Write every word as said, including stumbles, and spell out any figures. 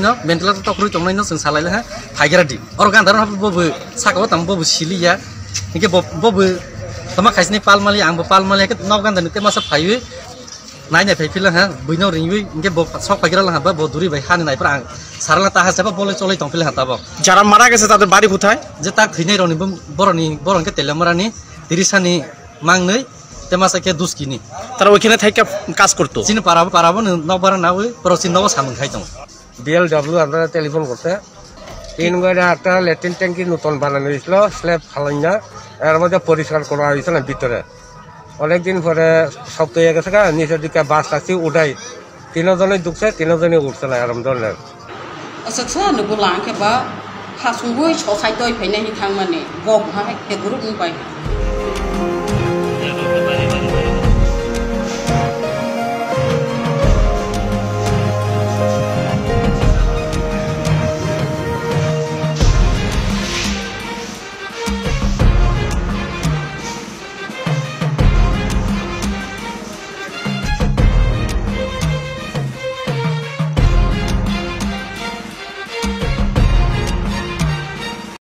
No, ventilator tok rwi tongnai no chwng salai le ha, phaigra di. Oro gandar no bo bo saka o tamo bo bo sili ya. Hingke bo bo bo tama khaisni pal mali, ang bo pal mali, hingke nok gandar ni te masa phaiwi. Nai nai phai phila ha, buino ringwi, hingke bo sok phaigra lang ha, ba bo duri bai hani nai pra ang. Sarala ta ha seba bole cholai tong phila ha tabo. যারা মারা গেছে তাদের বাড়ি কোথায়? Je tak thinai roni bo boroni boron ke telemara ni, tirisani mangnoi, te masa ke duskini. তারা ওইখানে থেকে কাজ করতো? Chini para para bo nok bara nawi, pro chini nogo samung khai tong. BLW আপনারা টেলিফোন করতে। তিন ঘরে একটা ল্যাট্রিন ট্যাঙ্কি নতুন বানানো হয়েছিল, স্ল্যাব ফালাইনা, এর মধ্যে পরিষ্কার করা হয়েছিল ভিতরে। অনেকদিন পরে শক্ত হয়ে গেছে গা, নিচের দিকে বাস টাসি উঠাই, তিনজনই ঢুকছে, তিনজনই উঠছে না, এরকম ধরনের। Asaksa no bo lang khe ba ha sungwi sosai toi phainai hi thangmani bok hai khe group ni pai.